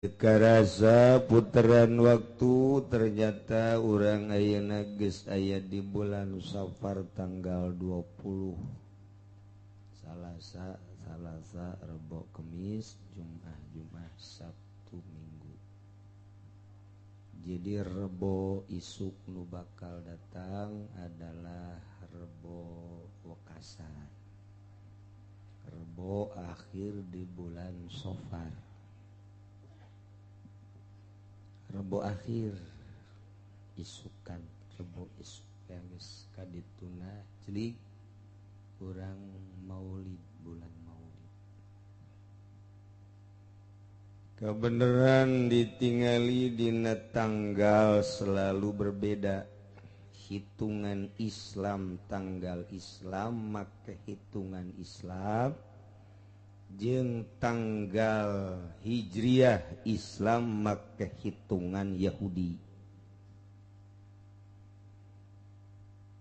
Karasa putaran waktu ternyata urang ayeuna geus aya di bulan Safar tanggal 20 Salasa, Salasa, Rebo, Kemis, Jumat, Jumat, Sabtu, Minggu. Jadi Rebo isuk nu bakal datang adalah Rebo Wekasan. Rebo akhir di bulan Safar. Rebo akhir isukan, rebo isuk yang geus kadituna celik urang maulid, bulan maulid. Kebenaran ditingali dina tanggal selalu berbeda. Hitungan Islam, tanggal Islam make hitungan Islam jeung tanggal Hijriah Islam make hitungan Yahudi.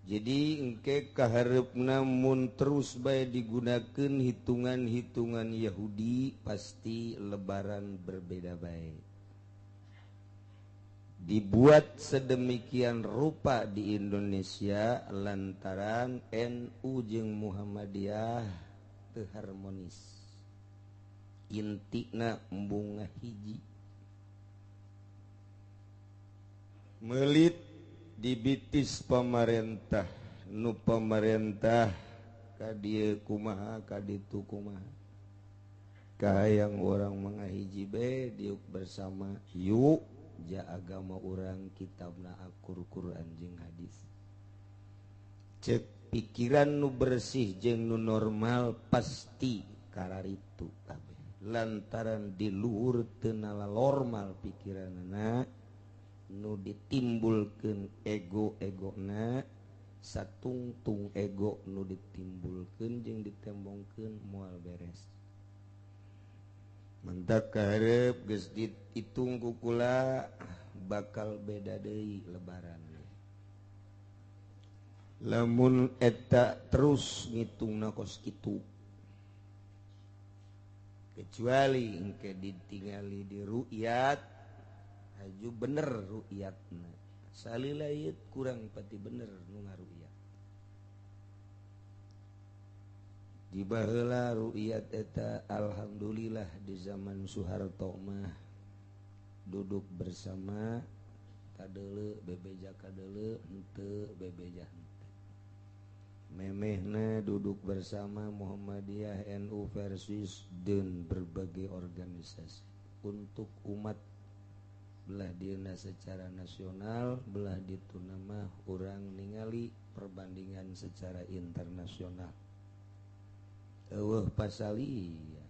Jadi engke kahareupna mun terus bae digunakeun hitungan-hitungan Yahudi pasti lebaran berbeda bae. Dibuat sedemikian rupa di Indonesia lantaran NU jeung Muhammadiyah teu harmonis. Intina bunga hiji melit dibitis pemerintah, nu pemerintah ka dieu kumaha ka ditu kumaha, kahayang urang mangahiji be diuk bersama yuk ja agama urang kitabna akur Quran jeung hadis. Cek pikiran nu bersih jeung nu normal pasti kararitu kabeh. Lantaran di luhur teu normal pikiranna nu ditimbulkeun ego-egona, satungtung ego nu ditimbulkeun jeung ditembongkeun moal beres. Mentak kahareup geus dihitung ku kula bakal beda deui lebaran. Lamun eta terus ngitungna kos kitu, kecuali engke ditingali di ru'yat haju bener ru'yatna, salila ieu kurang pati bener nu ngaru'yat. Di baheula ru'yat eta alhamdulillah di zaman Soeharto mah duduk bersama kadeuleu bebeja kadeuleu henteu bebeja henteu. Memehna duduk bersama Muhammadiyah, NU versus dan berbagai organisasi untuk umat, belah dina secara nasional, belah ditu nama urang ningali perbandingan secara internasional. Eueuh pasalia.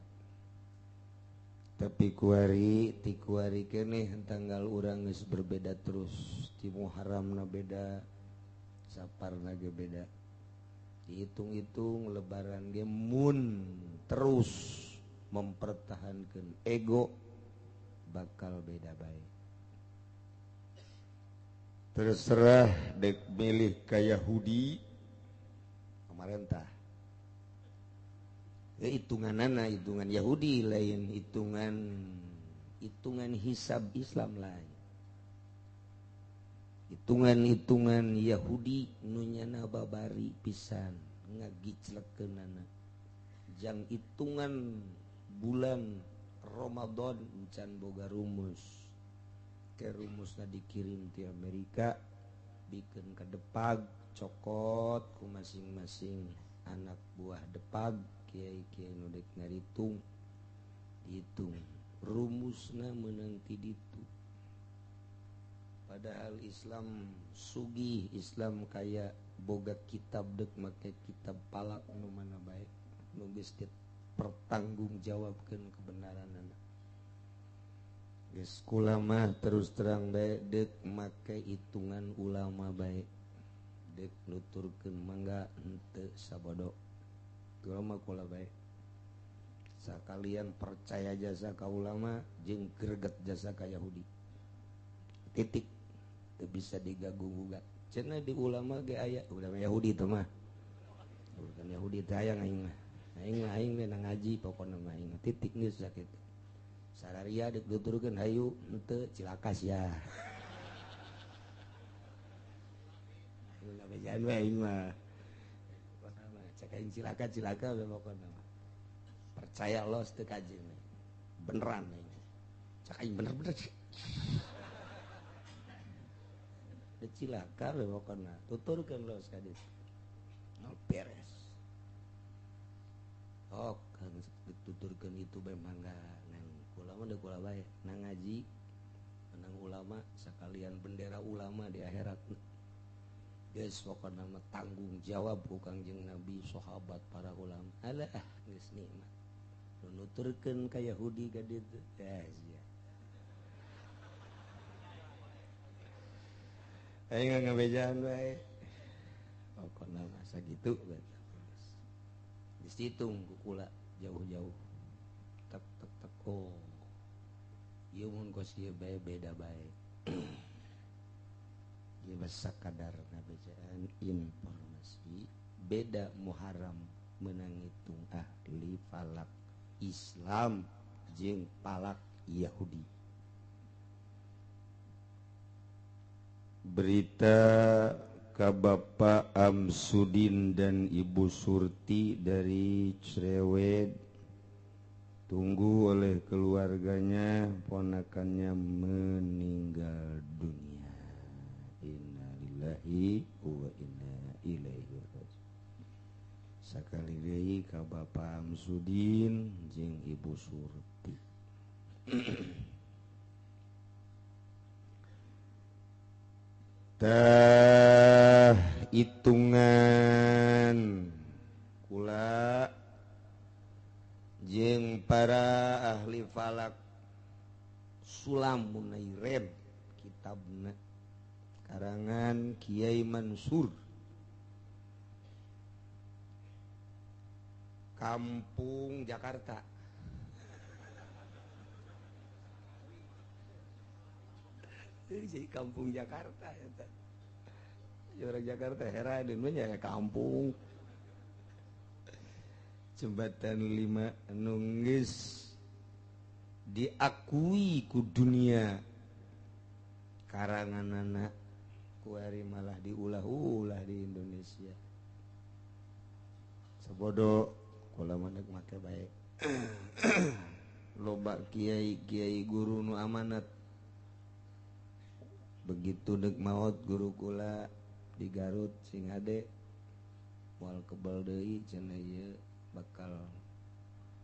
Tapi kuari ti kuari keneh tanggal urang geus berbeda terus, ti Muharramna beda, Saparna ge beda. Dihitung-hitung lebaran ge mun terus mempertahankan ego bakal beda bae. Terserah dek milih ka Yahudi pemerintah. Ya, hitunganana hitungan Yahudi lain, hitungan hitungan hisab Islam lain. Hitungan-hitungan Yahudi nu nyana babari pisan ngagiclekeunana. Jang hitungan bulan Ramadan encan boga rumus. Ke rumusna dikirim ti Amerika bikeun ka Depag cokot ku masing-masing anak buah Depag kiai-kiai nu dek ngaritung dihitung rumusna meunang ti ditu. Padahal Islam sugih, Islam kaya boga kitab dek make kitab palak nu mana bae nu geus dipertanggungjawabkeun kebenaranana. Geus kula mah terus terang bae dek make hitungan ulama bae dek nuturkeun mangga henteu sabodo. Kula mah kula bae. Sakalian percaya jasa ka ulama jeung greget jasa ka Yahudi. Titik. Teu bisa digagu-gugat. Cenah di ulama ge aya ulama Yahudi teh mah. Bukan Yahudi teh aya aing mah. Aing mah aing we ngaji pokona mah aing titik geus sakitu. Sararia deuk nuturkeun hayu henteu cilaka sia. Ayo ngabejaan we aing mah. Cek aing cilaka-cilaka we pokona mah. Percaya los teu kajeun. Beneran aing. Cek aing bener-bener. Teu cilaka we pokona. Tuturkeun los ka ditu. Nol beres. Ok, dituturkeun itu bae mangga nang ulama deuk kula bae nang ngaji menang ulama sakalian bendera ulama di akhirat. Geus pokona mah tanggung jawab ku Kangjeng Nabi sahabat para ulama. Alah geus nikmat. Nu nuturkeun ka Yahudi ka ditu. Ya sia. Aing ngabejaan bae. Pokona mah sakitu bae. Geus dihitung ku kula jauh-jauh. Tek tek tek oh. Ieu mun kos ieu bae beda bae. Ieu mah sakadar ngabejaan informasi beda Muharram meunang ngitung ahli falak Islam jeung falak Yahudi. Berita ka Bapak Amsudin dan Ibu Surti dari Cerewet, tunggu oleh keluarganya, ponakannya meninggal dunia. Innalillahi wa inna ilaihi raji'un. Sakali deui ka Bapak Amsudin jeung Ibu Surti. Tah hitungan kula jeung para ahli falak Sulam Munaireb kitabna karangan Kiai Mansur Kampung Jakarta. Jadi kampung Jakarta eta. Orang Jakarta heran nya kampung. Jembatan 5 nunggis diakui ku dunia karanganana kuari malah diulah-ulah di Indonesia. Sabodo kula mah deuk make bae. Loba kiai-kiai guru nu amanat. Begitu dek maot guru kula di Garut sing hade moal kebal deui cenah ieu bakal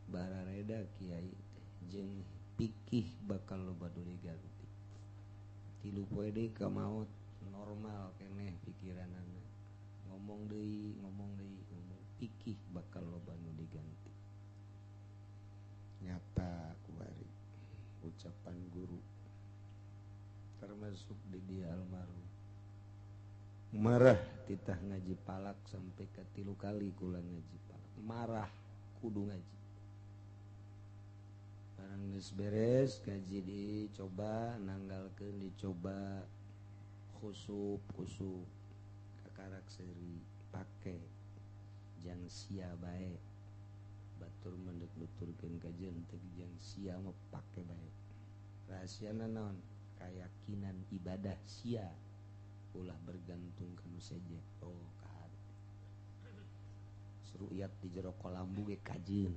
barareda kiai teh jeung pikih bakal loba deui Garut. 3 poe deui ka maot normal keneh pikiranana. Ngomong deui ngomong pikih bakal loba nu diganti. Nyata kuari ucapan guru termasuk di dia almarhum marah titah ngaji palak sampai ke 3 kali kula ngaji palak marah kudu ngaji barang geus beres ngaji dicoba nanggalkeun dicoba khusup khusup kakarak seuri pake jang sia bae batur mendek nuturkeun kajeun teh jang sia mah pake bae rahasiana naon keyakinan ibadah sia ulah bergantung kanu seje. Oh kahade seruyat di jero kolambu ge kajeun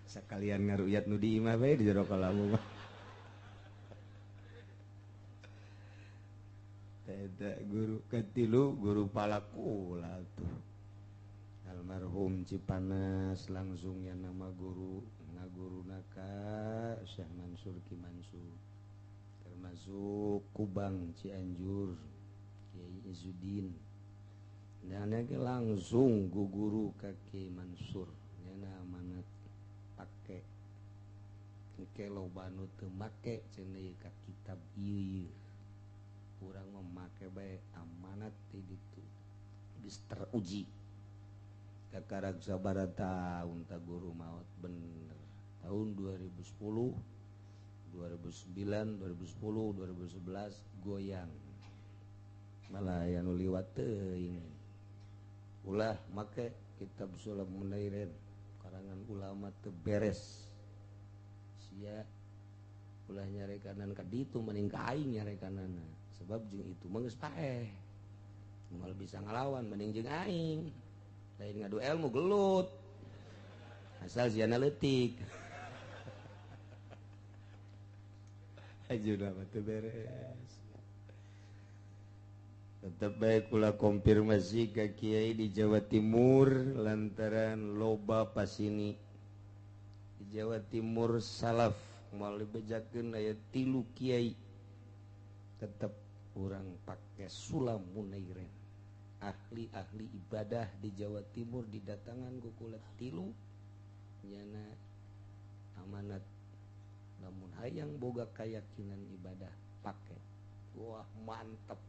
sakalian ngaruyat nu di imah bae di jero kolambu mah. Teh guru katilu guru palakula tuh almarhum Cipanas langsungnya nama guru guru naka Syekh Mansur Ki Mansur termasuk Kubang Cianjur Kiai Izzuddin dan langsung gu guru ka Ki Mansur nyana amanat pake engke loba nu teu make cenah ka kitab ieu urang mah make bae amanat ti ditu geus teruji. Kakarak sabaraha taun ta guru maot bener tahun 2010 2009 2010 2011 goyang malah aya nu liwat teuing ulah make kitab Sulam Munairin Sorangan ulama teu beres. Sia ulah nyarekanan ka ditu mending ka aing nyarekanana. Sebab jeung itu mah geus paeh. Moal bisa ngalawan mending jeung aing. Lain ngadu ilmu gelut. Asal siana leutik. Ajuna mah teu beres. Tetep bae kula konfirmasi ka kiai di Jawa Timur lantaran loba pasini. Di Jawa Timur salaf moal dibejakeun aya 3 kiai. Tetep urang pake sulam munairen. Ahli-ahli ibadah di Jawa Timur didatangan ku kula 3 nyana amanat lamun hayang boga keyakinan ibadah pake. Wah mantep.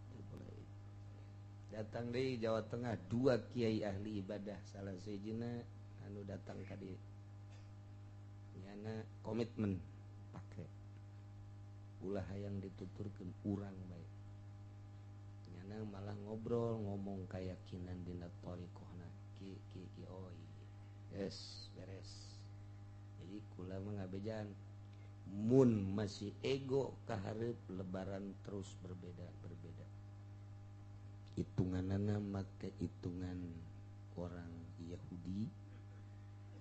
Datang dari Jawa Tengah 2 kiai ahli ibadah, salah sejina anu datang ka dieu nyana komitmen pake ulah hayang dituturkeun urang bae nyana malah ngobrol ngomong keyakinan dina thariqahna ki ki ki oh yes beres. Jadi kula mah ngabejan mun masih ego kahareup lebaran terus berbeda-berbeda. Hitunganana make hitungan orang Yahudi,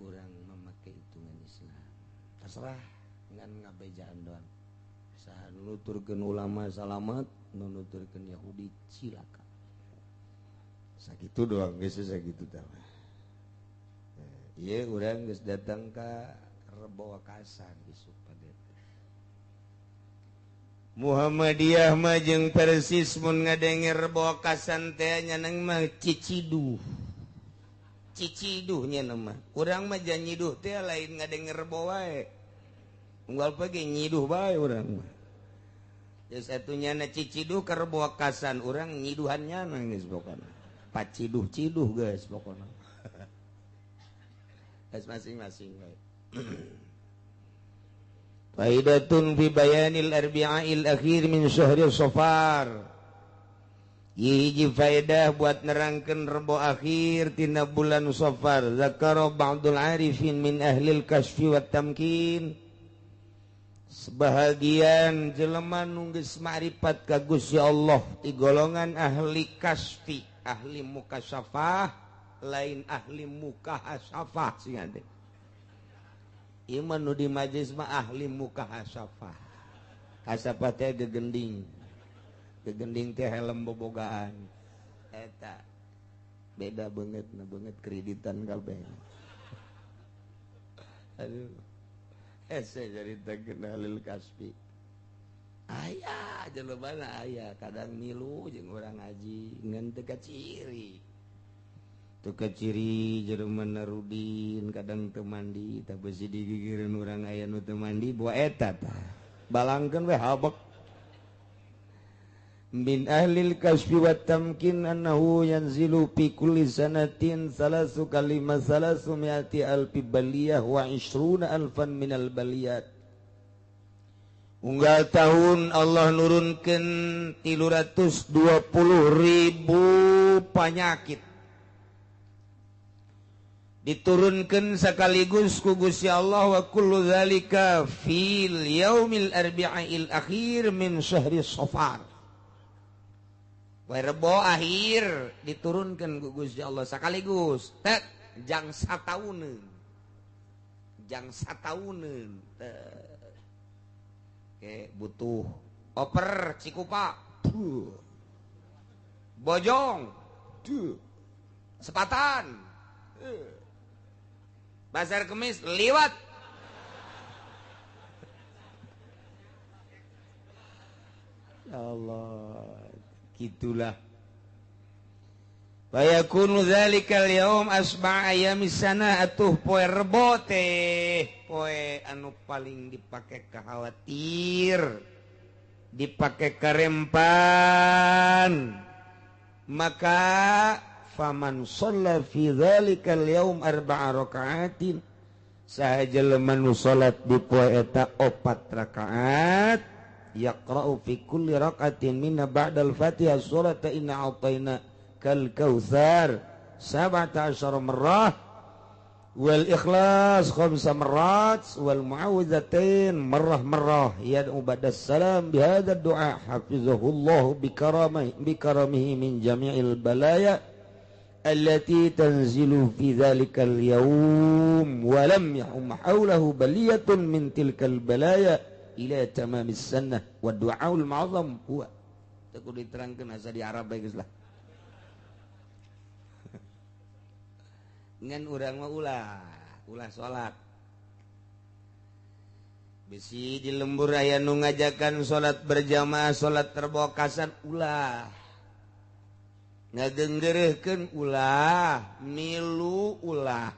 orang memakai hitungan Islam. Terserah ngan ngabejaan doang. Saha nuturkeun ulama salamat, nuturkeun Yahudi cilaka. Sakitu doang geus sakitu tah. Ieu urang geus datang ka Rebo Wakasan isuk pade. Muhammadiyah mah jeung Persis mun ngadenge Rebo Wakasan teh nyaneng mah ciciduh. Ciciduh nya mah. Urang mah janyiduh teh lain ngadenge Rebo wae. Unggal pagi nyiduh bae urang mah. Ya satunya na ciciduh ka Rebo Wakasan urang nyiduhan nya geus pokona. Paciduh-ciduh geus pokona. Geus masing-masing wae. Faidatun fi bayanil arbi'il akhir min syahri Safar. Hiji faedah buat nerangkeun rebo akhir tina bulan Safar. Zakara ba'dul arifin min ahlil kasfi wat tamkin. Sebahagian jelema nu geus ma'rifat ka Gusti Allah ti golongan ahli kasfi, ahli mukasafah, lain ahli mukahasafah sing ade. Iman nu di majlis mah ahli mukahasafah. Kasafah teh gegending. Gegending teh helm bobogaan. Eta beda banget na banget kreditan kabeh. Aduh. Hese carita kenalil kasbi. Aya jelema aya kadang milu jeung urang ngaji ngan teu kaciri. Teu kaciri jelema Narudin kadang teu mandi tah beusi digigireun urang aya nu teu mandi bawa eta tah. Balangkeun we habek. Min ahlil kasfi wat tamkin annahu yanzilu fi kulli sanatin salasu kalima salasu mi'ati alfi baliyah wa 20 alfan minal baliyat. Unggal tahun Allah nurunkeun 320.000 panyakit. Diturunkan sekaligus ku Gusti Allah wa kullu dzalika fil yaumil arbi'il akhir min syahri Safar. Poe Rebo akhir diturunkan ku Gusti Allah sekaligus tek jang satauneun. Jang satauneun. Oke, butuh oper Cikupa. Duh. Bojong. Duh. Sepatan. Pasar Kemis liwat. Ya Allah, gitulah. Fayakunu dzalikal yaum asba' ayamis sana atuh poe Rebo teh poe anu paling dipake khawatir, dipake karempan. Maka faman shalla fi dzalikal yaum arba'a raka'atin, saha jelema nu salat di poe eta 4 rakaat, yaqra'u fi kulli raka'atin minna ba'dal Fatihah surata inna a'tayna kal kautsar 17 marrah, Wal ikhlas khamsa marrat wal muawwidzatain marrah yad'u ba'da salam bihadza du'a hafizahullahu bikaramihi min jami'il balaya allati tanzilu fi dzalikal yaum wa lam yahum hawlahu baliyatun min tilkal balaya ila tamamis sanah wa du'aul ma'azam huwa. Teu kudu diterangkeun asa di Arab bae geus lah. Ngan urang mah ulah salat. Bisi di lembur aya nu ngajakan salat berjamaah, salat terbokasan ulah. Ngadengereuhkeun ulah, milu ulah.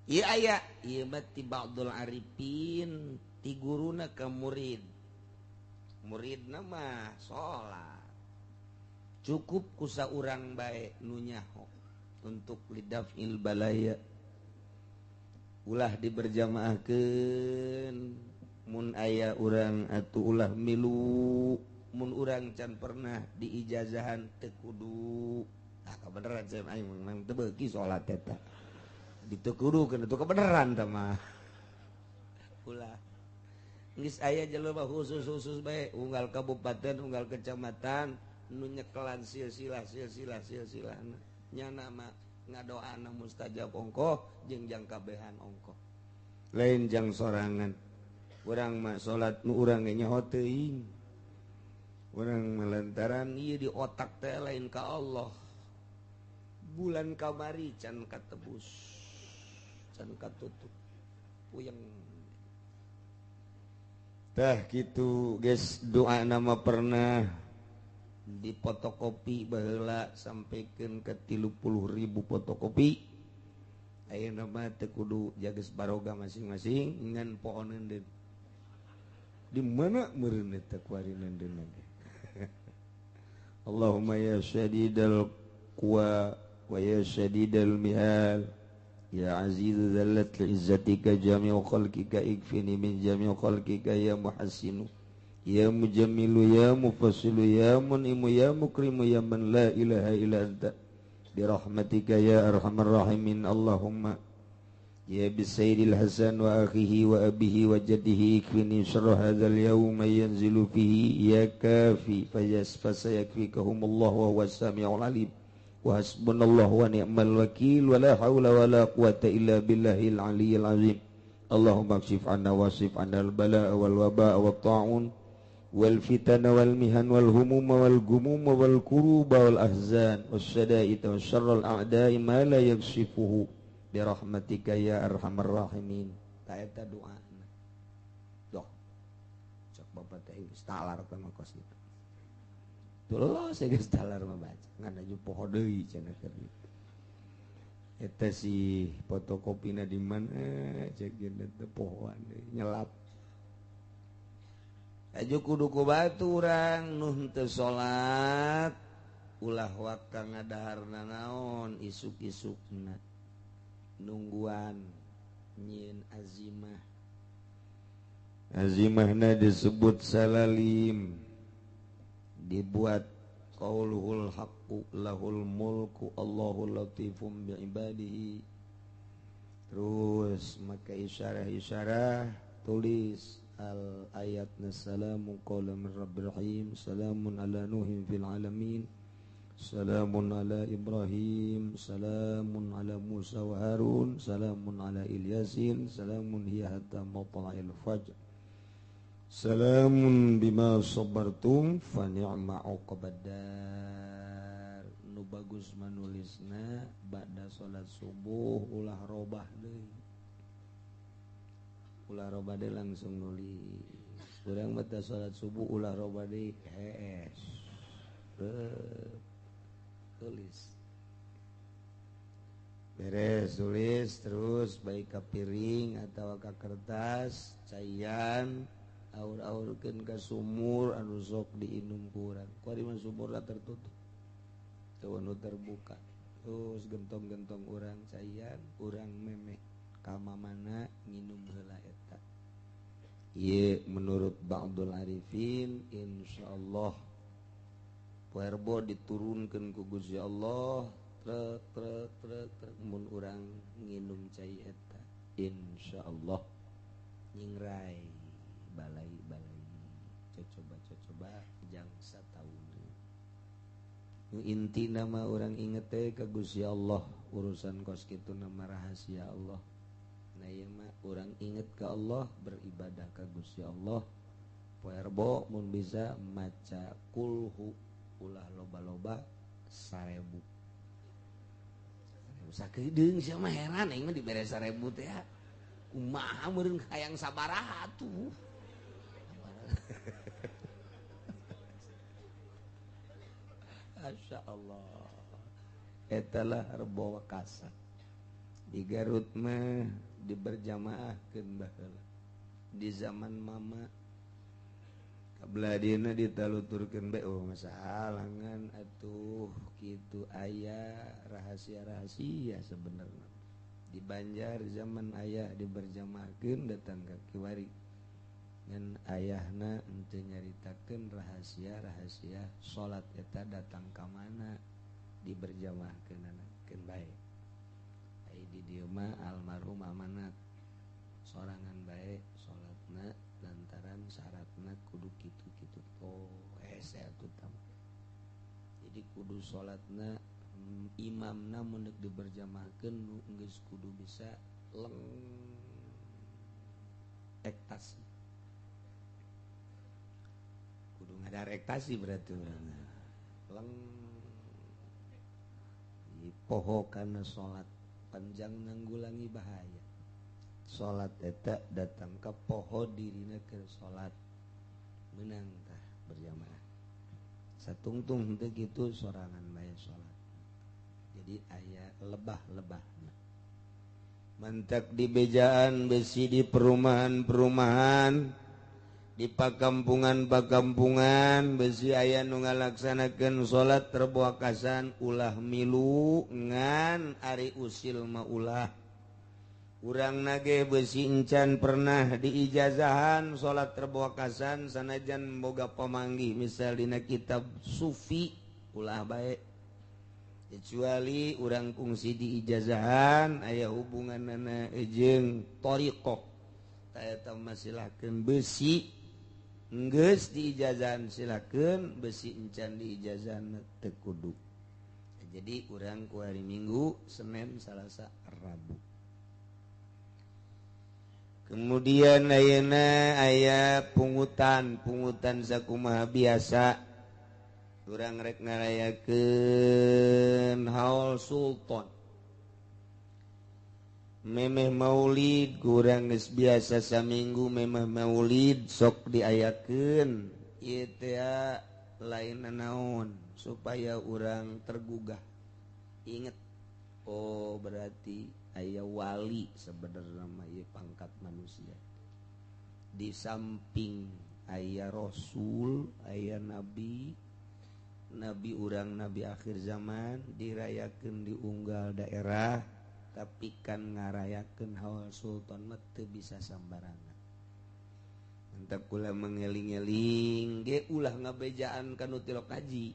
Ieu aya, ieu mah ti ba'dul arifin, ti guruna ka murid. Muridna mah salat. Cukup ku saurang bae nu nyaho untuk lidafil balaya. Ulah diberjamaahkeun mun aya urang atuh ulah milu, mun urang can pernah diijazahan teu kudu. Ah kabeneran saya aing memang teu beuki salat eta. Diteu kudu keun atuh kabeneran tah mah. Ulah. Geus aya jelema khusus-khusus bae unggal kabupaten, unggal kecamatan nu nyekelan silsilah silsilah silsilahna. Nyana mah ngadoana mustajab ongkoh jeung jang kabehan ongkoh. Lain jang sorangan. Urang mah salat nu urang ge nyaho teuing. Urang melantaran ieu di otak teh lain ka Allah. Bulan kamari can katebus. Can katutup. Puyeng. Tah kitu geus doa nama pernah di fotokopi baheula sampaikan ke 30.000 fotokopi. Ayeuna mah teu kudu jages baroga masing-masing ngan pohoneun deui. Di mana meureun eta kuari neundeun ge. Allahumma ya syadidal quwa wa ya syadidal mihal ya aziz zallat li izzatika jami'u khalqika ikfini min jami'u khalqika ya muhassinu ya mujammilu ya mufassilu ya mun'imu ya mukrimu ya man la ilaha illa anta birahmatika ya arhamar rahimin. Allahumma ya bisayyidil hasan wa akhihi wa abihi wa jaddihi ikfini syarra hadzal yawma yanzilu fihi ya kafi fasayakfikahumullahu wa huwas samiul alim wa hasbunallahu wa ni'mal wakil wa la haula wa la quwata illa billahil aliyyil azim. Allahumma kshif anna wasif anna al balaa wal wabaa wat ta'un wal fitana wal mihan wal humuma wal gumuma wal kuruba wal ahzan wasyada'id wasyarral a'da'i ma la yakshifuhu bi rahmatika ya arhamar rahimin. Ta eta doana. Doh. Cok bapak teh geus talar teh mah kos kitu. Tuh geus talar mah baca. Ngan aju poho deui cenah keur ditu. Eta si fotokopina di mana cek geuna teh pohoan deui nyelap. Aju kudu ku batu urang nu henteu salat ulah waka ngadaharna naon isuk-isukna nungguan nyieun azimah. Azimahna disebut salalim, dibuat qauluhul haqqu lahul mulku Allahu latifum bi ibadihi. Terus maka isyarah-isyarah tulis al ayat salamu qawlan min rabbir rahim salamun ala nuhin fil alamin salamun ala ibrahim salamun ala musa wa harun salamun ala ilyasin salamun hiya hatta matla'il fajr salamun bima sabartum fa ni'ma uqbaddar. Nu bagus manulisna ba'da salat subuh ulah robah deui. Ulah robah deui langsung nulis. Urang mah salat subuh ulah robah deui hees. Tulis. Beres tulis terus baik ka piring atawa ka kertas caian aur-aurkeun ka sumur anu sok diinum ku urang. Kuari mah sumurna tertutup. Teu anu terbuka. Terus gentong-gentong urang caian, urang memeh ka mamana nginum heula eta. Ieu menurut Ba'dul Arifin insyaallah poerbo diturunkeun ku Gusti Allah trek trek trek trek mun urang nginum cai eta insyaallah nyingrai balai-balai cocoba-cocoba jang sataun. Inti nama orang inget teh ka Gusti Allah, urusan kos kitu nama rahasia Allah. Nah ieu mah urang inget ka Allah, beribadah ka Gusti Allah. Poe Rebo mun bisa maca kulhu ulah loba-loba 1000. Sakedeung sia mah heran aing mah dibere 1000 teh. Kumaha meureun hayang sabaraha atuh. Masya Allah, etalah Rebo Wekasan di Garut mah diberjamaahkeun baheula di zaman mama kabeladina ditaluturkeun bae oh masahalangan atuh kitu aya rahasia-rahasia sebenarnya di Banjar zaman ayah diberjamaahkeun datang ka kiwari ngan ayahna henteu nyaritakeun rahasia-rahasia salat eta datang ka mana diberjamaahkeunana keun bae. Ai di dieu mah almarhum amanat sorangan bae salatna lantaran syaratna kudu kitu-kitu. Oh hese atuh tah. Jadi kudu salatna imamna mun deuk diberjamaahkeun nu geus kudu bisa leng ektasi. Kudu ngadarektasi berarti urang leng poho kana salat panjang nanggulangi bahaya. Salat eta datang ka poho dirina keur salat meunang tah berjamaah. Satungtung henteu kitu sorangan bae salat. Jadi aya lebah-lebahna. Mantak di bejaan besi di perumahan-perumahan di pakampungan-pakampungan besi aya nu ngalaksanakeun salat Rebo Wekasan ulah milu ngan ari usil mah ulah. Urang nage besi encan pernah diijazahan salat Rebo Wekasan sanajan boga pamanggih misal dina kitab sufi ulah bae. Kecuali urang kungsi diijazahan aya hubunganana jeung thariqah. Ta eta mah silakeun besi geus diijazahan silakeun besi encan diijazahan teu kudu. Jadi urang ku hari Minggu, Senin, Salasa, Rabu. Kemudian ayeuna aya pungutan, pungutan sakumaha biasa. Urang rek ngarayakeun haul sultan. Memeh maulid kurang geus biasa saminggu memeh maulid sok diayakeun ieu teh lain naon supaya urang tergugah inget oh berarti aya wali sebenarnya mah ieu pangkat manusia di samping aya rasul aya nabi nabi urang nabi akhir zaman dirayakeun di unggal daerah tapi kan ngarayakeun haul sultan mah teu bisa sambarangan. Mantap kula mengeling-eling ge ulah ngabejaan ka nu tilok ngaji.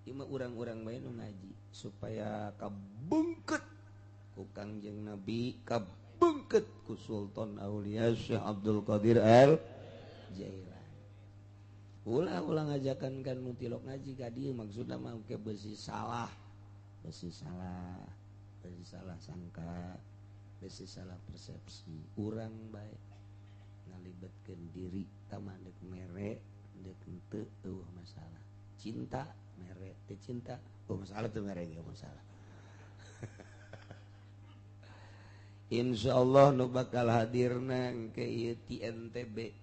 Ieu mah urang-urang bae nu ngaji supaya kabengket ku Kangjeng Nabi, kabengket ku Sultan Aulia Syekh Abdul Qadir Al Jailani. Ulah-ulah ngajakan kan nu tilok ngaji ka dieu maksudna mah ke besi salah. Besi salah. Besi salah sangka, besi salah persepsi. Urang bae ngalibetkeun diri tama deuk mere deuk henteu eueuh masalah. Cinta mere teu cinta, oh masalah teu mere ge masalah. Insyaallah nu bakal hadirna ke ieu ti NTB.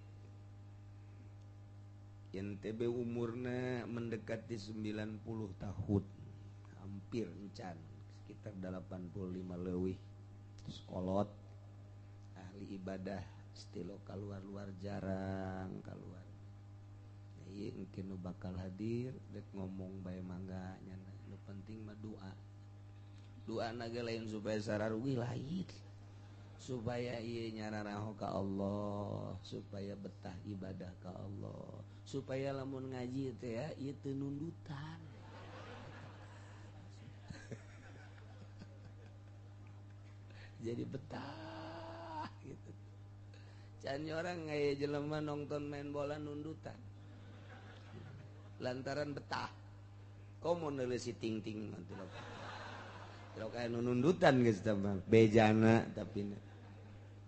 NTB umurna mendekati 90 tahun. Hampir encan. Sekitar 85 leuwih sekolot ahli ibadah stilo keluar-luar jarang keluar. Nah, ieu engke nu bakal hadir rek ngomong bae mangga nyana nu penting mah doa. Doa na ge lain supaya sararugi lain. Supaya ieu nyararaho ka Allah, supaya betah ibadah ka Allah, supaya lamun ngaji teh ya ieu teu nundutan. Jadi betah gitu. Can orang aya jelema nonton main bola nundutan lantaran betah. Komo neuleuh si ting-ting nanti lo. Lo kaya nundutan geus tah bejana tapi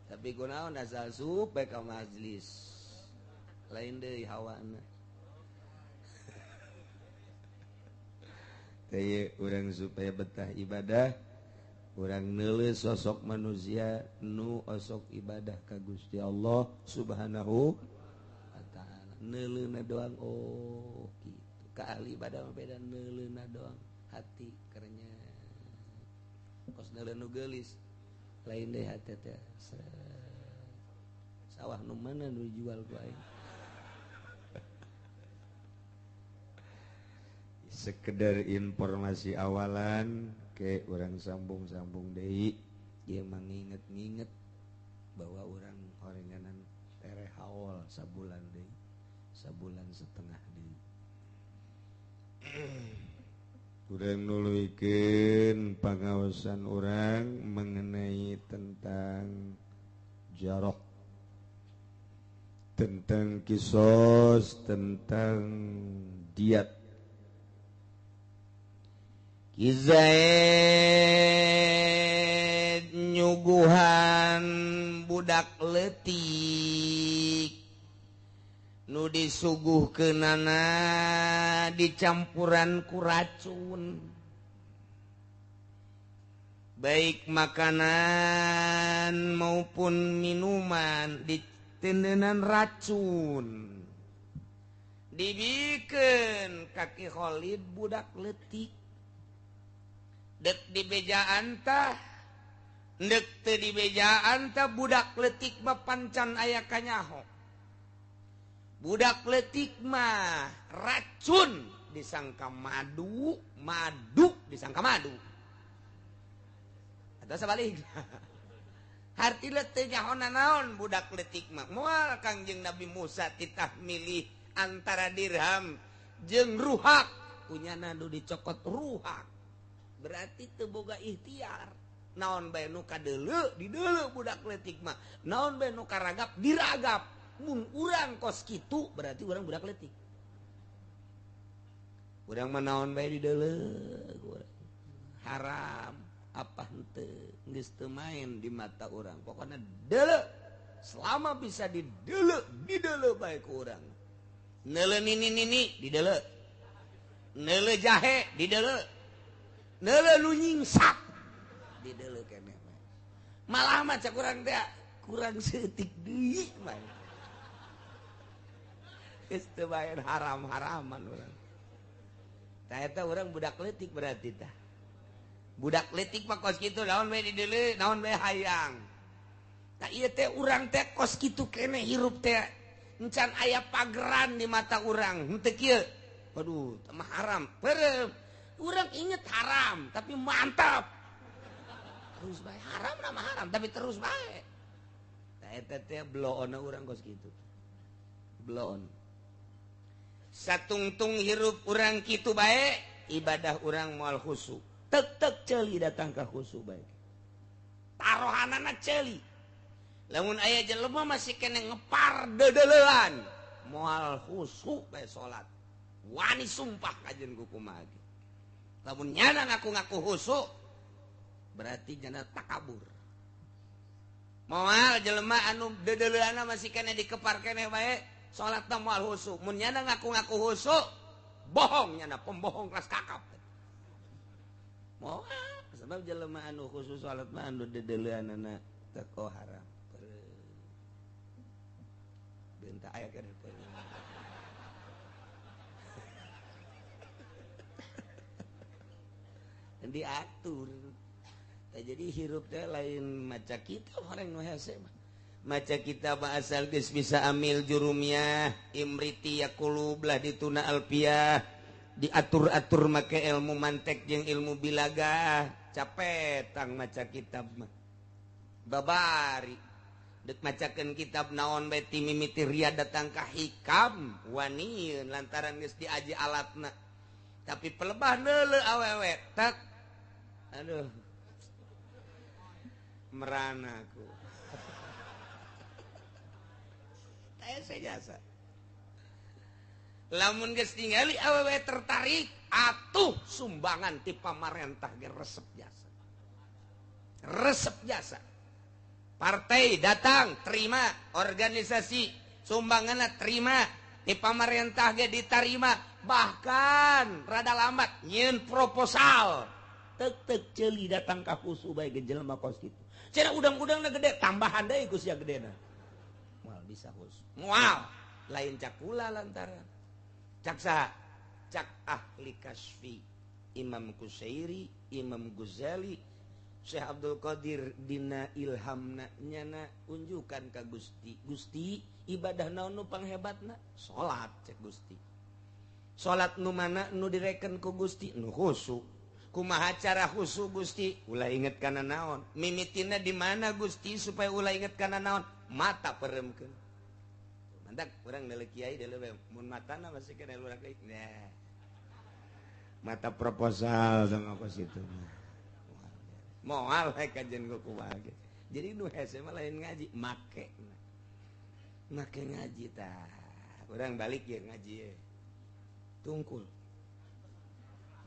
tapi kunaon asal supe ka majlis. Lain deui hawana. Teh urang supaya betah ibadah, urang neuleuh sosok manusia nu osok ibadah ka Gusti Allah Subhanahu wa taala. Neuleuhna doang oh kitu. Ka ahli ibadah mah beda neuleuhna doang hati kerenya. Kos neuleuh nu geulis lain deui hati teh. Sawah nu mana nu dijual ku aing. Sekedar informasi awalan ke orang sambung-sambung deui ieu manginget-nginget bahwa orang horenganan tereh haul sabulan deui, sabulan setengah deui. Urang nuluykeun pangaosan urang mengenai tentang jarah, tentang kisos, tentang diat. Ki Zaid nyuguhan budak leutik nu disuguhkeunana dicampuran ku racun, baik makanan maupun minuman ditendenan racun, dibikeun ka Ki Khalid budak leutik. Dek dibejaan tah, dek teu dibejaan tah budak leutik mah pancan aya kanyaho. Budak leutik mah racun disangka madu, madu disangka madu. Atau sebaliknya. Hartina teu nyahona naon budak leutik mah. Moal Kangjeng Nabi Musa titah milih antara dirham jeung ruhak, kunyana nu dicokot ruhak. Berarti teu boga ikhtiar. Naon bae nu kadeuleu dideuleu budak leutik mah. Naon bae nu karagap diragap. Mun urang kos kitu berarti urang budak leutik. Urang mah naon bae dideuleu. Haram apa henteu geus teu main di mata urang. Pokona deuleu. Selama bisa dideuleu, dideuleu bae ku urang. Neuleu nini-nini dideuleu. Neuleu jahe dideuleu. Neuleuh nu nyingsak dideuleuh keneh. Malah mah cek urang teh kurang seutik deui mah. Geus teu bae haram-haraman urang. Tah eta urang budak leutik berarti tah. Budak leutik mah kos kitu naon bae dideuleuh, naon bae hayang. Tah ieu teh urang teh kos kitu keneh hirup teh encan aya pageran di mata urang, henteu kieu. Waduh, teh mah haram. Perem. Urang inget haram tapi mantap terus bae haram nama haram tapi terus bae. Tah eta teh bloon urang kos kitu. Bloon. Satungtung hirup urang kitu bae, ibadah urang moal khusyuk. Tek-tek ceuli datang ka khusyuk bae. Tarohanana ceuli. Lamun aya jelema masih kene ngepar dedeleuan, moal khusyuk bae salat. Wani sumpah kajeun ku kumaha. Lamun nyana ngaku-ngaku khusyuk berarti nyana takabur. Moal jelema anu dedeleuanna masih kene dikepar kene bae salatna moal khusyuk. Mun nyana ngaku-ngaku khusyuk bohong nyana, pembohong kelas kakap. Moal sebab jelema anu khusyuk salat mah anu dedeleuanna teko haram. Bentar aya keneh. Diatur. Jadi hirup teh lain maca kitab orang nu hese mah. Maca kitab asal geus bisa amil jurumiyah, imriti yaqulub lah dituna alfiah, diatur-atur make ilmu mantek jeung ilmu bilaga, capek tang maca kitab mah. Babari dek macakeun kitab naon bae ti mimiti ria datang ka hikam waniun lantaran geus diaji alatna. Tapi pelebah neuleuh awewe tak aduh. Merana aku. Teh jasa. Lamun geus tingali awewe tertarik atuh sumbangan ti pamarentah ge resep jasa. Resep jasa. Partai datang terima, organisasi sumbanganna terima, di pamarentah ge ditarima, bahkan rada lambat nyieun proposal. Tek-tek ceuli datang ka khusu bae ge jelema kos kitu. Cenah udang-udangna gede, tambahan deui ku sia gedena. Moal bisa khusu. Moal lain cakula lantaran. Cak saha? Cak ahli kasfi, Imam Kusairi, Imam Ghazali, Syekh Abdul Qadir dina ilhamna nyana unjukan ka Gusti. Gusti, ibadah naon nu panghebatna? Salat cek Gusti. Salat nu mana nu direken ku Gusti? Nu khusu. Kumaha cara khusu Gusti? Ulah inget kana naon? Mimitina di mana Gusti supaya ulah inget kana naon? Mata peremkeun. Mantak urang deuleu kiai deuleu bae mun matana masih kena urang deui. Nah. Mata proposal sama kos itu. Moal we kajian ku kumaha ge. Jadi nu hese mah lain ngaji, make. Make ngaji tah. Urang balik ye ngaji ye. Tungkul.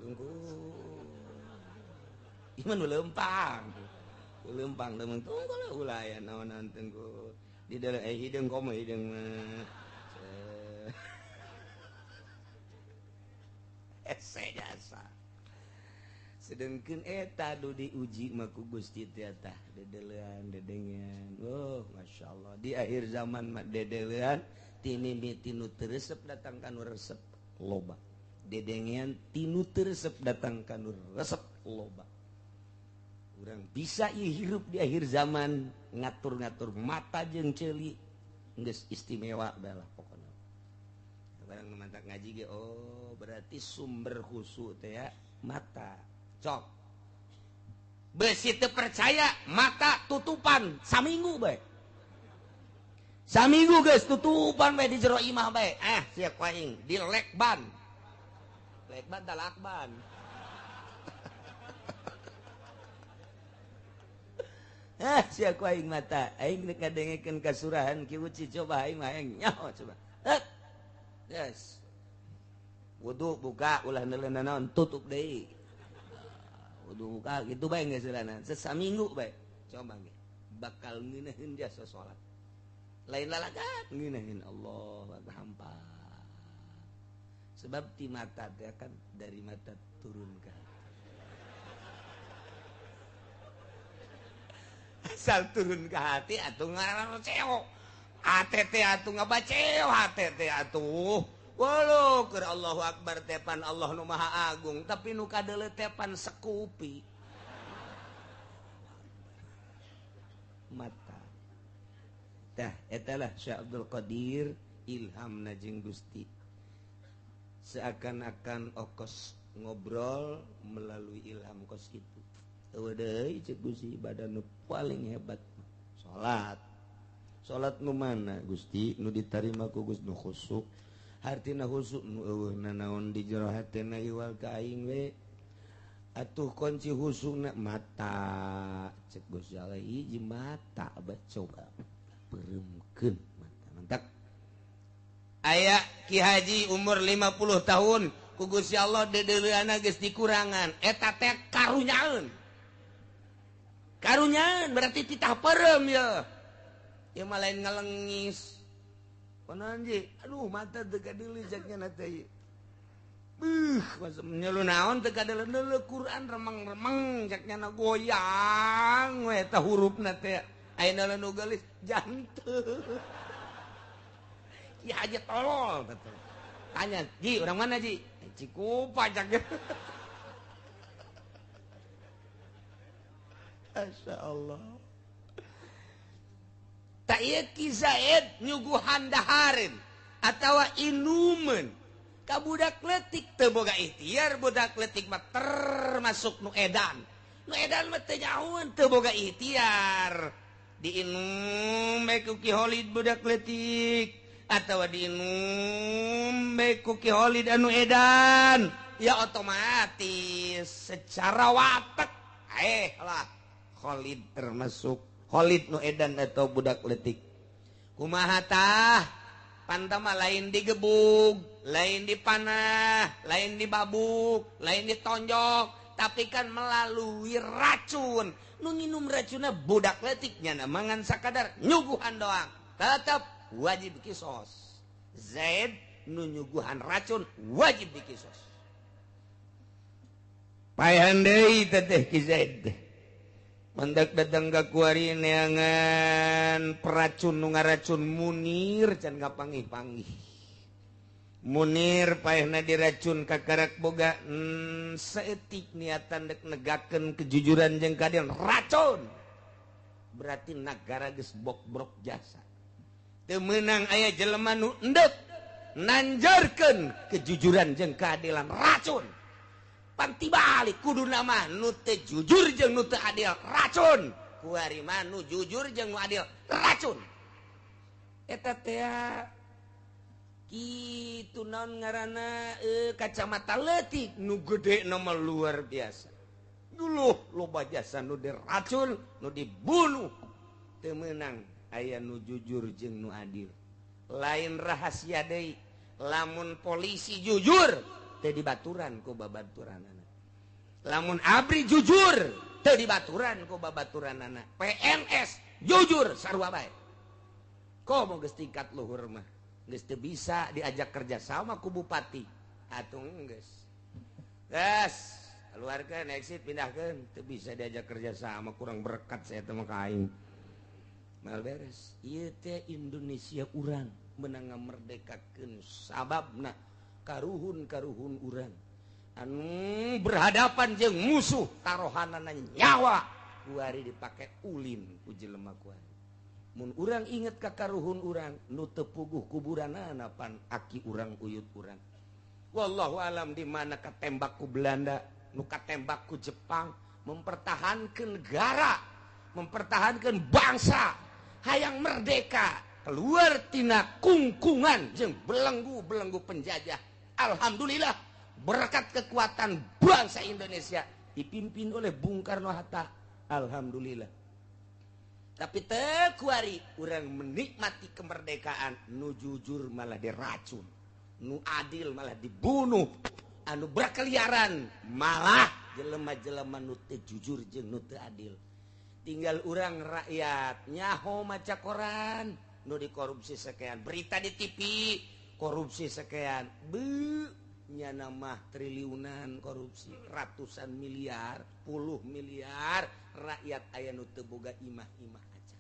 Tungkul. Ieu mah nu leumpang. Leumpang leumpang tungkul ulah aya naon-naon tungkul. Di dalam hideung komo hideung mah. Hese jasa. Sedengkeun eta du diuji mah ku Gusti teh tah dedelean dedengean. Oh, masyaallah di akhir zaman mah dedelean tinimiti nu teu resep datang ka nu resep loba. Dedengean tinu teu resep datang ka nu resep loba. Urang bisa ieu hirup di akhir zaman ngatur-ngatur mata jeung ceuli geus istimewa bae lah pokona. Barang mantak ngaji ge oh berarti sumber khusu teh ya mata. Cok. Besi teu percaya mata tutupan saminggu bae. Saminggu geus tutupan bae di jero imah bae. Ah sia ku aing di lekban. Lekban tah lakban. Ah sia ku aing mata aing rek ngadengekeun kasurahan Ki Uci coba aing mah aing nyaho coba. Yes. Wudu buka ulah neuleun naon tutup deui. Wudu buka gitu bae geus heulana. Sesaminggu bae. Coba ge bakal ngeunaheun jasa salat. Lain lalagan ngeunaheun Allah hampa. Sebab ti mata teh kan dari mata turun ke hati. Asal turun ke hati atuh ngaran cewek. ATT atuh ngabaceo HTT atuh. Walau keur Allahu Akbar tepan Allah nu Maha Agung, tapi nu kadeuleu tepan sekupi. Mata. Tah eta lah Syekh Abdul Qadir ilhamna jeung Gusti. Seakan-akan okos ngobrol melalui ilham kos kitu. Eueuh deui ceuk Gusti ibadah nu paling hebat salat. Salat nu mana Gusti nu ditarima ku Gusti nu khusuk. Hartina khusuk nu eueuh nanaon di jero hatena iwal ka aing we. Atuh kunci khusukna mata cek Gusti Allah hiji mata bae coba pereumkeun mata. Mantak aya Ki Haji umur 50 tahun ku Gusti Allah deudeuleunana geus dikurangan eta teh karunyaeun. Karunyaeun berarti titah peureum ye. Ieu mah lain ngalengis. Konon ji, aduh mata teu kadeuleu caknya teh. Beuh, masa nyelu naon teu kadeuleu Quran remeng-remeng caknya na goyang we eta hurufna teh. Ayeuna nu geulis jantung. Ki Haji tolol teh. Tanya, "Ji, orang mana, Ji?" Cikupa caknya. Masya Allah. Tak ieu Ki Zaid nyuguhan dahareun atawa inumeun ka budak leutik teu boga ikhtiar, budak leutik mah termasuk nu edan. Nu edan mah teu nyahoeun teu boga ikhtiar. Diinum bae ku Ki Holid budak leutik atawa diinum bae ku Ki Holid anu edan, ya otomatis secara watek lah Khalid termasuk Khalid nu edan atau budak letik. Kumaha tah? Pantama lain digebug, lain dipanah, lain dibabuk, lain ditonjok, tapi kan melalui racun. Nu nginum racunna budak letiknya mangan sakadar nyuguhan doang. Tetap wajib kisos. Zaid nu nyuguhan racun wajib dikisos. Paehan deui teteh Ki Zaid. Mendak datang ka kuari neangan peracun nu ngaracun Munir can kapanggih-panggih. Munir paehna diracun kakarak boga saeutik niatan dek negakeun kejujuran jeung keadilan racun. Berarti nagara geus bokbrok jasa. Teu meunang aya jelema nu endek nanjarkeun kejujuran jeung keadilan racun. Panti balik kudu nama nu teu jujur jeung nu teu adil racun. Kuari mah nu jujur jeung nu adil racun. Eta teh kitu naon ngaranna kacamata leutik nu gede nama luar biasa. Dulu loba jasa nu diracun, nu dibunuh. Teu meunang aya nu jujur jeung nu adil. Lain rahasia deui, lamun polisi jujur teu dibaturan ku babaturanana. Lamun ABRI jujur teu dibaturan ku babaturanana. PNS jujur sarua bae. Komo geus tingkat luhur mah geus teu bisa diajak kerja sama ku bupati atuh geus. Geus keluarkeun exit pindahkeun teu bisa diajak kerja sama kurang berkat saya teh mah ka aing. Mal beres. Ieu teh Indonesia urang meunang ngamerdekakeun sababna karuhun-karuhun urang anu berhadapan jeung musuh tarohanana nyawa kuari dipake ulin ku jelema kuari. Mun urang inget ka karuhun urang nu teu puguh kuburanana pan aki urang uyut urang. Wallahu alam di mana katembak ku Belanda, nu katembak ku Jepang mempertahankan negara, mempertahankan bangsa hayang merdeka keluar tina kungkungan jeung belenggu-belenggu penjajah. Alhamdulillah berkat kekuatan bangsa Indonesia dipimpin oleh Bung Karno Hatta. Alhamdulillah. Tapi teu kuari urang menikmati kemerdekaan nu jujur malah diracun, nu adil malah dibunuh, anu berkeliaran malah jelema-jelema nu teu jujur jeung nu teu adil. Tinggal urang rakyat nyaho maca koran nu dikorupsi sekian, berita di TV korupsi sekian, be nyana mah triliunan korupsi, ratusan miliar, puluh miliar, rakyat aya nu teu boga imah-imah aja.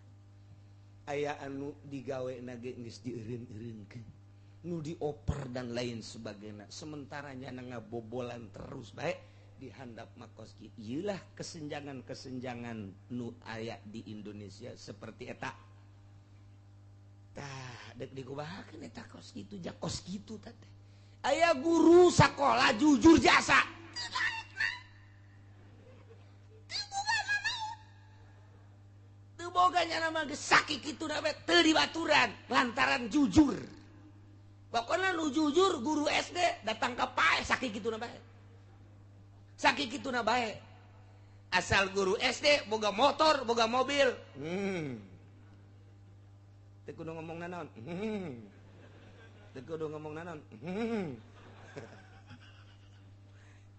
Aya anu digawe na ge geus dieureun-eureunkeun, nu dioper dan lain sebagainya. Sementara nyana ngabobolan terus bae di handap makos kieu. Ieulah kesenjangan-kesenjangan nu aya di Indonesia seperti eta. Tah dek dikubahakeun eta kos kitu ja kos kitu teh. Aya guru sakola jujur jasa. Teu boga nya mah geus sakit kitu na bae teu dibaturan lantaran jujur. Pokona nu jujur guru SD datang ka pae sakit kitu na bae. Sakit kitu na bae. Asal guru SD boga motor, boga mobil. Teu kudu ngomong nanaon. Teu kudu ngomong nanaon.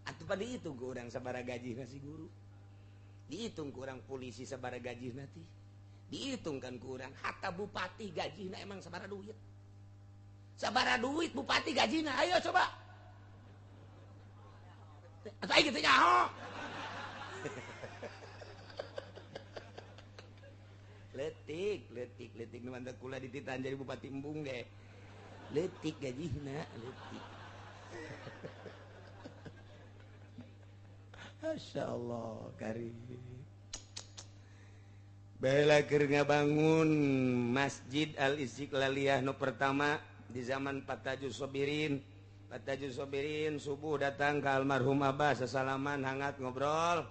Atuh pada dihitung ku urang sabaraha gajina si guru. Dihitung ku urang polisi sabaraha gajina teh. Dihitung kan ku urang hatta bupati gajina emang sabaraha duit. Sabaraha duit bupati gajina, ayo coba. Atuh aing teu nyaho. Letik, letik, letik nu mantap kula dititahan jadi bupati embung deh. Letik gajihna, letik. Masya Allah, karim. Baiklah keur ngabangun Masjid Al Istiqlaliyah nu pertama di zaman Pak Tajus Sobirin. Pak Tajus Sobirin subuh datang ke almarhum Abah sesalaman hangat ngobrol.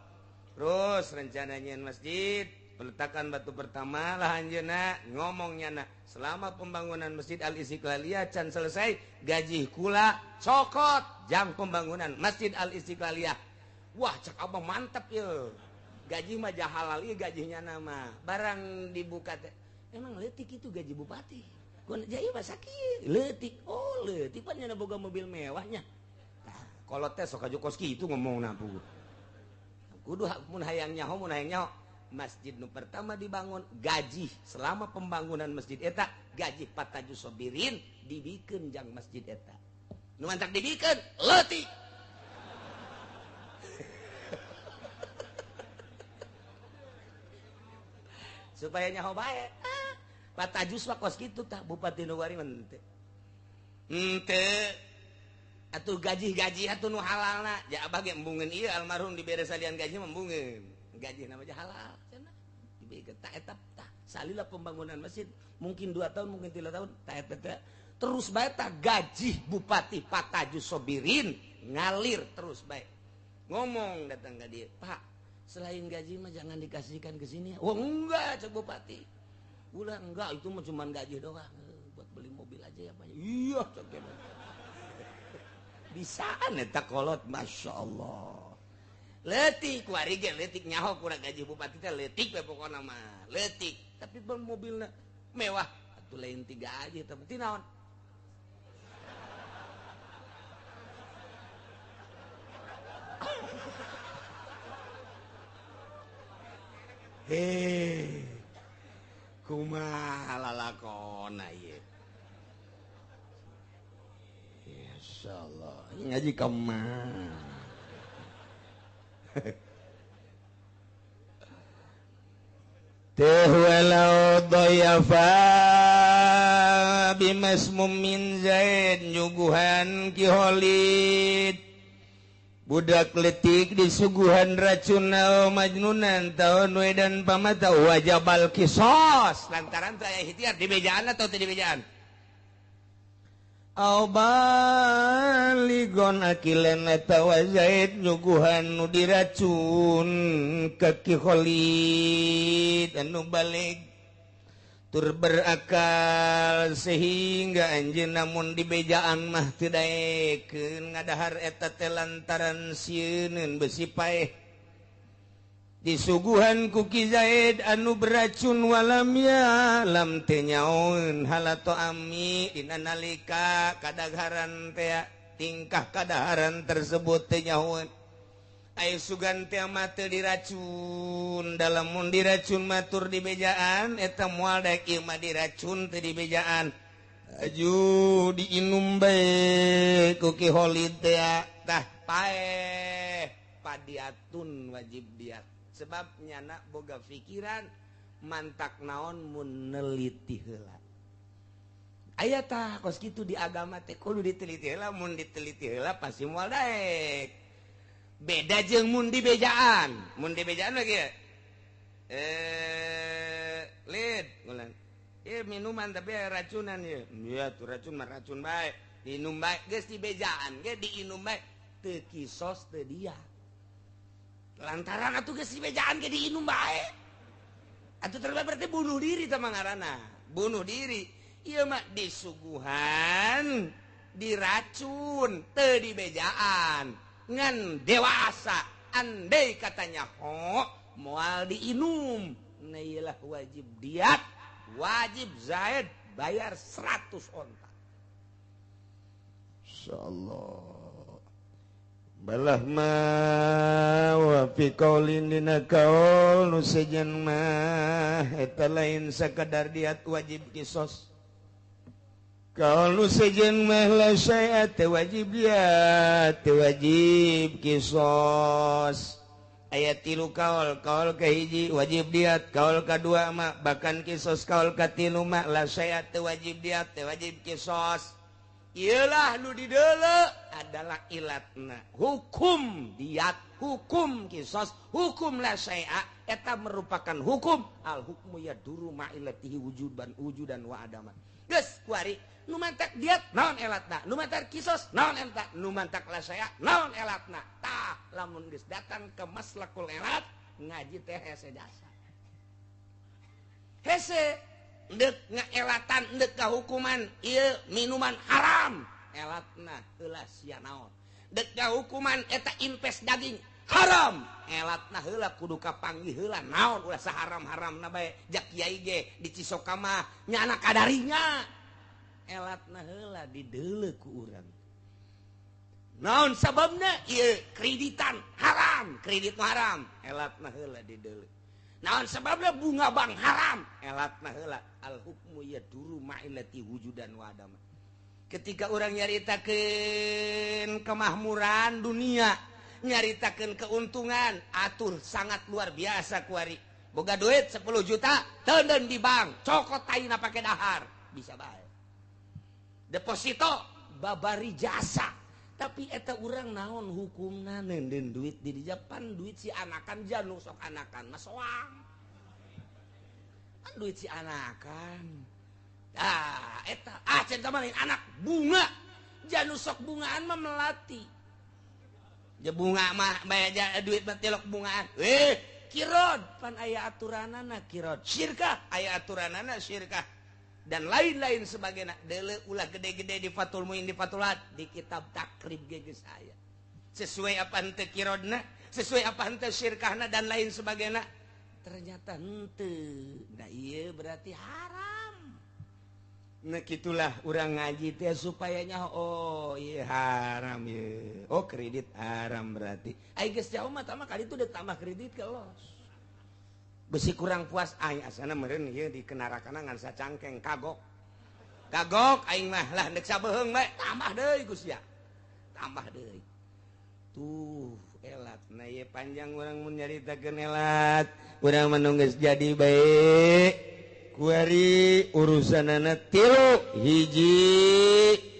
Terus rencananya masjid peletakan batu pertama lah anjeunna ngomongnya na selama pembangunan Masjid Al Istiqlaliyah can selesai gaji kula cokot jam pembangunan Masjid Al Istiqlaliyah. Wah cek abah mantap ya. Gaji mah halal ieu gajinya nama. Barang dibuka teh emang leutik itu gaji bupati. Kun jai mah sakieu leutik. Oh, leutik pan nya boga mobil mewahnya. Tah, kolot teh sok aju kos kitu ngomongna puguh. Kudu mun hayang nyaho mun hayang nyaho. Masjid nu pertama dibangun gaji selama pembangunan masjid eta gaji Pataju Sobirin dibikeun jang masjid eta. Nu mantak dibikeun leutik. Supaya nyaho bae. Ah, Patajus mah kos kitu tah bupati nu bari mah henteu. Henteu. Atuh gaji-gaji atuh nu halalna. Ja abah ge embungeun ieu almarhum dibere salian gaji mah embungeun. Gaji namanya halal cenah dibikeun tah eta tah salila pembangunan masjid mungkin 2 tahun mungkin 3 tahun tah eta terus bae tah gaji bupati Pataju Sobirin ngalir terus bae. Ngomong datang ka dieu, "Pak, selain gaji mah jangan dikasihkan ke sini." "Oh enggak," cek bupati. "Ulah enggak, itu mah cuma gaji doang, buat beli mobil aja ya, Pak." "Iya," cek dia. Bisaan eta kolot, Masya Allah. Leutik kuari ge leutik nyaho kurang gaji bupati teh leutik we pokona mah leutik tapi mobilna mewah atuh lain tiga aja tapi naon heh kumaha lalakona ieu insyaallah ngaji ka mana. Teh walau dhayafa bimasmum min zaid nyuguhan Ki Khalid budak letik disuguhan racun majnunan tahun we dan pamata wajabal kisos lantaran teh aya ikhtiar dibejaan atau teu dibejaan. Au baligon akilan atawa zaid nyuguhan nu diracun ka Ki Khalid anu balik tur berakal sehingga anjeun namun dibejaan mah teu daekeun ngadahar eta teh lantaran sieuneun besi paeh disuguhan ku Ki Zaid anu beracun walam ya lam teu nyaoeun halato ami dina nalika kadagharan teh tingkah kadaharan tersebut teu nyaoeun aya sugan teh mah teu diracun dalam mun diracun matur dibejaan eta moal daek ieu mah diracun teu dibejaan aju diinum bae ku Ki Khalid teh tah paeh padiatun wajib diat sebab nyana boga pikiran mantak naon mun neliti heula. Aya tah kos kitu di agama teh kudu diteliti heula, mun diteliti heula pasti moal daek. Beda jeung mun dibejaan. Mun dibejaan lagi ya. Lid ngulang. Ieu minuman tapi racunan ieu. Iya tuh racun mah racun bae. Diinum bae geus dibejaan ge diinum bae teu kisos teu dia. Lantaran atuh geus dibejaan ge diinum bae. Atuh terbae berarti bunuh diri tah ngaranna. Bunuh diri. Ieu mah disuguhan, diracun, teu dibejaan. Ngan dewasa andai katanya ho moal diinum. Nah iyalah wajib diat, wajib Zaid bayar 100 onta. Insyaallah. Balah ma wa fi qaulin dina kaul nu sejen mah eta lain sakadar diat wajib kisos. Kaul nu sejen mah la syai'a teu wajib diat teu wajib kisos. Aya tilu kaul, kaul kahiji wajib diat, kaul kadua mah bahkan kisos, kaul katilu mah la syai'a teu wajib diat teu wajib kisos. Iyalah nu dideuleu adalah ilatna hukum diat, hukum kisos, hukum la syai'a eta merupakan hukum al hukmu yaduru ma'ilatihi wujudan wujudan wa adaman. Geus kuari nu mantak diat naon elatna, nu mantak kisos naon elatna, nu mantak la syai'a naon elatna. Tah lamun geus datang ke maslakul elat ngaji teh hese jasa. Hese ndek ngaelatan ndek kahukuman ieu minuman haram elatna heula sia naon, dek kahukuman eta impes daging Haram. Elatna heula kudu kapanggih heula naon ulah saharam-haramna bae jak kiai ge di Cisoka mah nya anak kadarinya. Elatna heula dideuleu ku urang. Naon sababna ieu kreditan haram, kredit haram. Elatna heula dideuleu. Naon sababna bunga bank haram, elatna heula. Al hukmu yaduru ma'illati wujudan wa adama. Ketika orang nyaritakeun kemahmuran dunia, nyaritakeun keuntungan, atur sangat luar biasa kuari. Boga duit 10 juta, teuneun di bank, cokot taina pake dahar, bisa bae. Deposito babari jasa. Tapi eta urang naon hukumna neundeun duit di Japan, duit si anakan janu sok anakan mah soang. Kan duit si anakan. Ah, eta ah centang lain anak bunga. Janu sok bungaan mah melati. Ja bunga mah bae duit mah tilok bungaan. Kirod pan aya aturanana kirod. Syirkah aya aturanana syirkah. Dan lain-lain sebagainya. Deuleu ulah gede-gede di Fathul Muin di Fathulat di kitab Takrib ge geus aya. Sesuai apa henteu kirodna, sesuai apa henteu syirkahna dan lain sebagainya. Ternyata henteu. Nah ieu berarti haram. Nah gitulah urang ngaji teh supaya nyaho oh ieu haram ieu. Oh kredit haram berarti. Ai geus jauh mah tama kali itu udah tambah kredit ke los. Besi kurang puas aing asana meureun ieu dikenarakana ngan sacangkeng kagok. Kagok aing mah lah deuk sabeheung bae tambah deui Gus ya. Tambah deui. Tuh elat nah ieu panjang urang mun nyaritakeun elat. Urang mah nu geus jadi bae. Kuari urusanana tilu hiji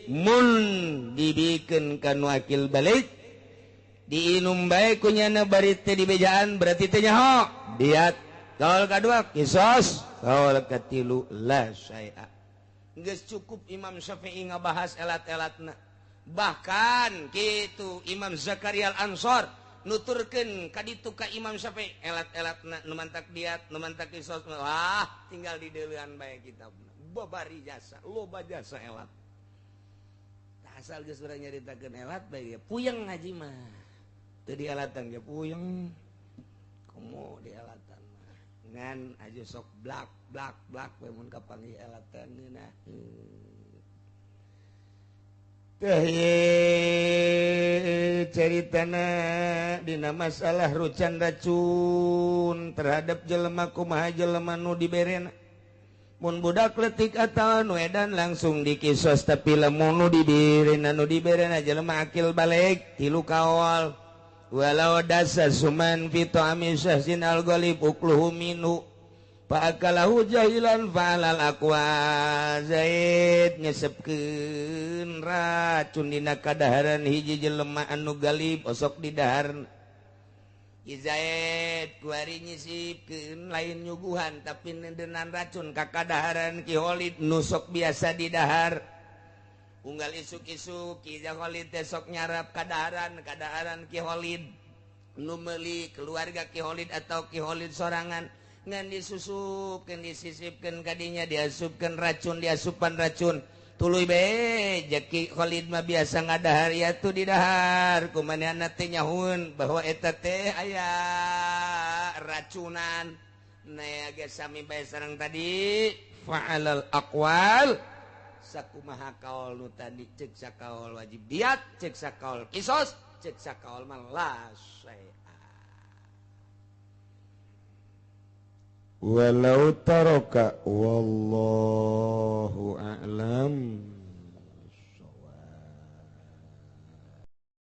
mun dibikeun ka nu akil balik diinum bae kunyana bari teh dibejaan berarti teh nyaho diat. Kaul kadua kisos, kaul katilu la syai'a. Geus cukup Imam Syafi'i ngabahas elat-elatna. Bahkan kitu Imam Zakaria Al-Ansor nuturkeun ka ditu ka Imam Syafi'i elat-elatna nu mantak diat, nu mantak kisos. Wah, tinggal di deuleuan bae kitabna. Babari jasa, loba jasa elat. Tah asal geus urang nyaritakeun elat bae puyeng ngaji mah. Teu dielatan ge puyeng. Komo dielatan. Ngan aja sok blak blak blak we mun kapanggih elatan ngeunah. Teh caritana dina masalah rucan racun terhadap jelema kumaha jelema nu diberena. Mun budak letik atawa nu edan langsung dikisos tapi lamun nu diberena nu diberena jelema akil balik tilu kaol. Walau dasa suman fi ta'ami syahsin al-ghalib ukluhu minhu fa akalahu jahilan fa'alal aqwa. Zaid ngesepkeun racun dina kadaharan hiji jelema anu galib osok di dahar. Zaid kuari nyisipkeun lain nyuguhan tapi nendenan racun ka kadaharan Ki Khalid nu sok biasa di dahar. Unggal isuk-isuk Ki Khalid teh sok nyarap kadaharan kadaharan Ki Khalid nu meuli keluarga Ki Khalid atau Ki Khalid sorangan ngan disusupkeun disisipkeun kadinya diasupkeun racun diasupan racun tuluy bae Ki Khalid mah biasa ngadahar ya tuh di dahar kumanehna teh nyahueun bahwa eta teh aya racunan. Nah geus sami bae sareng tadi fa'alal aqwal sakumaha kaol nu tadi cek sakaol wajib diat cek sakaol kisos cek sakaol mah la syai'a. Walau taraka wallahu a'lam.